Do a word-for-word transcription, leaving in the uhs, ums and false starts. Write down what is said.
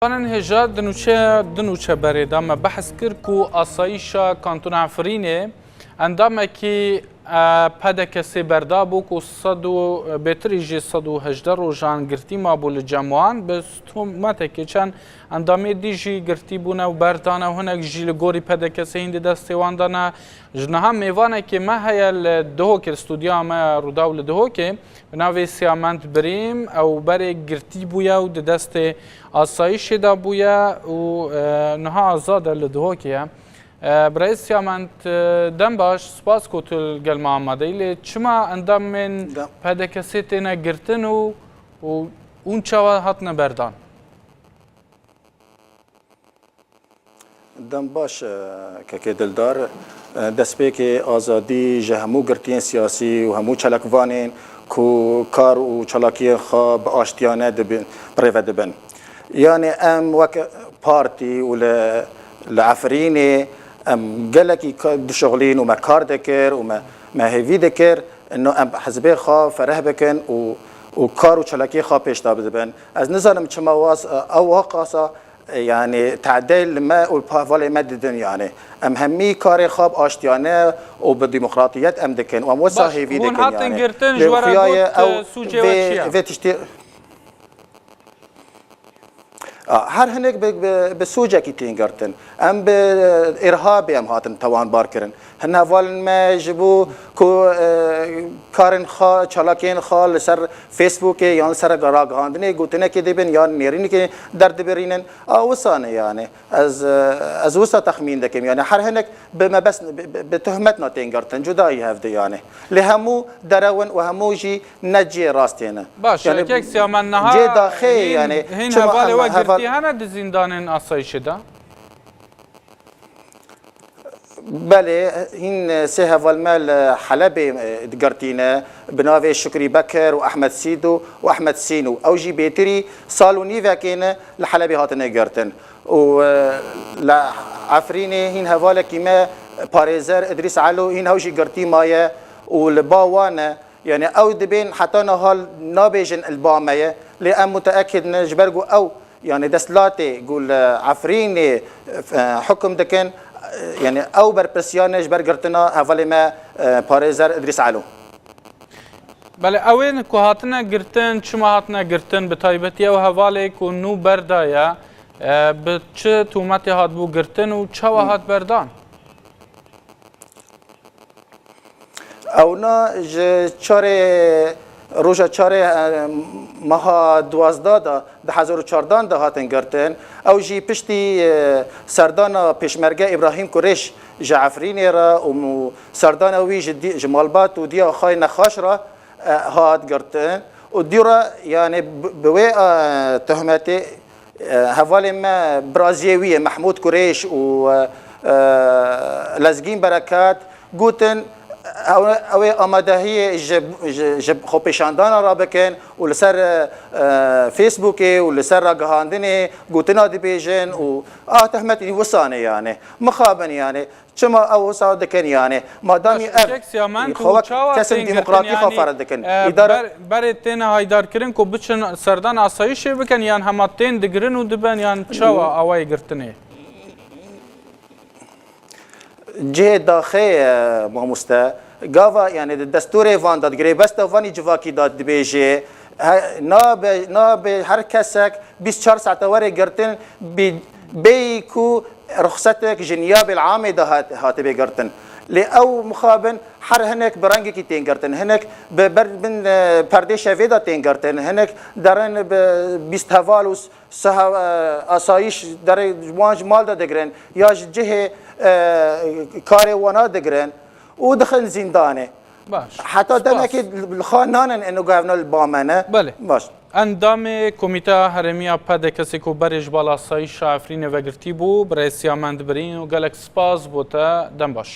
Hêja di nûçeya, di nûçe berê de me behs kir ku asayîşa Kantona Efrînê endamekî, e, P D K S'ê berdabû ku sed û, bêtirî jî sed û hejdeh rojan girtî mabû li cem wan, bi tometekê çend endamê dî jî girtî bûne û berdane û hinek jî li gorî P D K S'ê hîn di destê wan de ne. Ji niha mêvanekê me heye li Dihokê, li stûdyoya me Rûdaw li Dihokê, bi navê Siyamend Birîm, ew berê girtî bûye û di destê asayîşê de bûye û, e, niha azad e, li Dihokê ye. E, Birayê Siyamend, e, dem baş, spas ku tu li gel me amade yî, lê çima endamên De- P D K S'ê têne girtin û, û hûn çawa hatine berdan? Dem baş, e, kekê Dildar. E, destpêkê azadî ji hemû girtiyên siyasî û hemû çalakvanên ku kar û çalakiyên xwe bi aştiyane dibin, bi rêve dibin. Yanî em wek partî û li, li Efrînê em gelekî ka-, dişuxulîn û me kar dikir û me, me hêvî dikir, ino em hizbê xwe fereh bikin û, û kar û çalakiyê xwe pêş de bidibin. Ez nizanim çima waz, ew waqasa, yanî tedê li me û li hevalê me didin, yanî em hemî karê xwe bi aştiyane û bi demokratiyet em dikin û em wisa Baş, hêvî hûn dikin, hatin yanî. Girtin, ji Lê we re xuya ye got, ew e, sûcê we vê, çi ye? Vê tiştê A, her hinek bi, bi, bi sûcekî tên girtin. Em bi, e, îrhabê em hatin tewanbar kirin. Hin hevalên me ji bo ku, e, karên xwe, çalakiyên xwe li ser Facebookê yan li ser ragihandinê gotinekê dibin yan nêrînekê derdibirînin. A, wisa ne yanî. Ez, e, ez wisa texmîn dikim. Yanî her hinek bi mebest, bi, bi, bi tuhmet ne tên girtin. Cudayî hevdî yanî. Lê hemû derew in û hemû jî ne cihê rastê ne. Baş, yanî kek Siyamen, niha cihê daxê, hîn, yanî hîn çima hevalê em we heval girtî hene di zîndanên asayîşê de? Belê, hîn sê heval me li Helebê, e, girtî ne, bi navê Şukrî Bekir û Ehmed Sîdo û Ehmed Sînû. Ew jî bêtirî sal û nîvekê ne li Helebê hatine girtin. Û, e, li Efrînê hîn hevalekî me parêzer Idrîs Elo hîn ew jî girtî maye û li ba wan e. Yanî ew dibên heta niha nabêjin li ba me ye, lê em muteekid ne ji ber ku ew, yanî desthilatê ku li Efrînê, e, hukum dikin, e, yanî ew berpirsiyar ne ji ber girtina hevalê me, e, parêzer Idrîs Elo. Belê, ew ên ku hatine girtin, çima hatine girtin, bi taybetî ew hevalê ku nû berdaye, e, bi çi tûmetê hatibû girtin û çawa hat berdan? Ewna ji çarê, roja çarê, e, meha duwazdeh de, du hezar û çardan de hatin girtin. Ew jî piştî, e, serdana pêşmerge Îbrahîm Kurêş ji Efrînê re û mu-, serdana wî ji dî-, ji malbat û diya xwe nexaş re, e, hat girtin. Û dî re, yanî bi, bi wê, e, tohmetê, e, hevalê me, biraziyê wî ye, Mehmûd Kurêş û, e, e, Lezgîn Berekat, gotin, ew, ew ê amadehiyê ji, ji, ji xwepêşandana re bikin û li ser, e, e, Facebookê û li ser ragihandinê gotina dibêjin û a tehmetî wisa ne yanî. Mixabin yanî. Çima ew wisa dikin yanî? Madamî Baş, ev kek Siyamen, tu xwe wek çawa kesên tên demokratî girtin, xwe yanî, ferz dikin. E, Îdare ber-, berê tên haydarkirin ku biçin serdan asayîşê bikin, yan hema tên digirin û dibin, yan çawa awayê girtinê? Cihê daxê, e, mamoste, gava, yanî di destûrê van de, di girêbesta vanî civakî de dibêje, he, nabe, nabe her kesek bîst çar saete were girtin, bi-, bêyî ku ruxsetek ji niyabê amê de hat-, hatibê girtin. Lê ew mixabin her hinek bi rengekî tên girtin, hinek bi ber bin, e, perdê şevê de tên girtin, hinek derin bi bîst heval û Siha, e, asayîş derê wan ji mal de digirin ya ji cihê, e, karê wana digirin û dixin zîndanê. Baş. Heta Spas. Demekê li xwe nanin eno gavna li ba me ne. Belê. Baş. Endamê Komîteya Herêmî ya P D K S'ê ku berê ji bala asayîşa Efrînê vegirtî bû, Birêz Siyamend Birîn û gelek spas bo te. Dem baş.